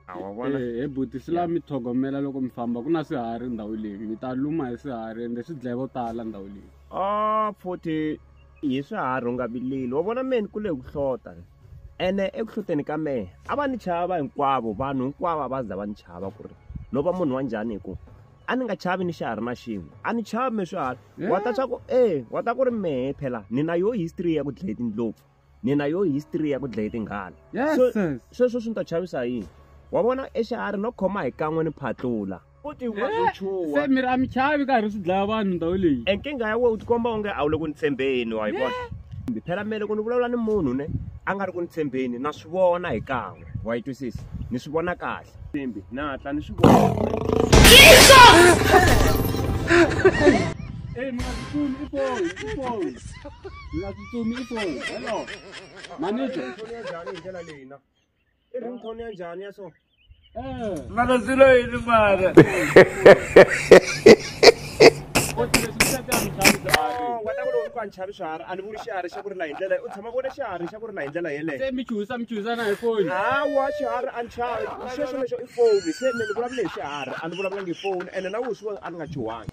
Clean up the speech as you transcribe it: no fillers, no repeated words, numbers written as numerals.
Wa vona? Eh, he buti swi lava mi tlhogomela loko mi famba ku na swiharhi ndhawu leyi mi ta luma hi swiharhi ende swi dlaya vo tala ndhawu leyi. Ah, futhi hi swiharhi u nga vileli wa vona mehe ni kule hi ku hlota ene eku hloteni ka mehe a va ni chava hinkwavo vanhu hinkwavo a va za va ni chava ku ri no va munhu wa njhani hi ku a ni nga chavi ni xiharhi na xin'we a ni chavi me swiharhi wa ta swa ku e wa ta ku ri mehe phela ni na yo history ya ku dlaya tindlopfu ni na yo history ya ku dlaya tinghala. Yes, So- yes. Sweswo swi ni ta chavisa yini? Wa vona exiharhi no khoma hi kan'we ni phatlula. Futhi u nga zo chuha. Se mi ri a mi chavi karhi swi dlaya vanhu ndhawu leyi. E nkingha ya wena u tikomba onge a wu le ku ni tshembeni wa yi vona. Phela me loko ni vulavula ni munhu ne a nga ri ku ni tshembeni na swi vona hi kan'we wa yi twisisa ni swi vona kahle. Tshembi na hatla ni swi vona. Eh, mi nga tsutsumi i phone, i phone. Mi nga tsutsumi i phone. Hello. Manager. Ringtone ya njhani hi ndlela leyi na? I ringtone ya njhani ya so? Eh. Mara swilo yini mara? Futhi leswi swi ta mi chavi swiharhi. Oh, wa ta ku loko ku a ni chavi swiharhi a ni vuli xiharhi xa ku rila hi ndlela u tshama vona xiharhi xa ku rila hi ndlela yeleyo. Se mi chuhisa mi chuhisana hi phone. Hawa xiharhi a ni chavi xexo lexo i foni se me ni vulavule hi xiharhi a ni vulavulangi hi foni ene na wena swi vona a ni nga chuhangi.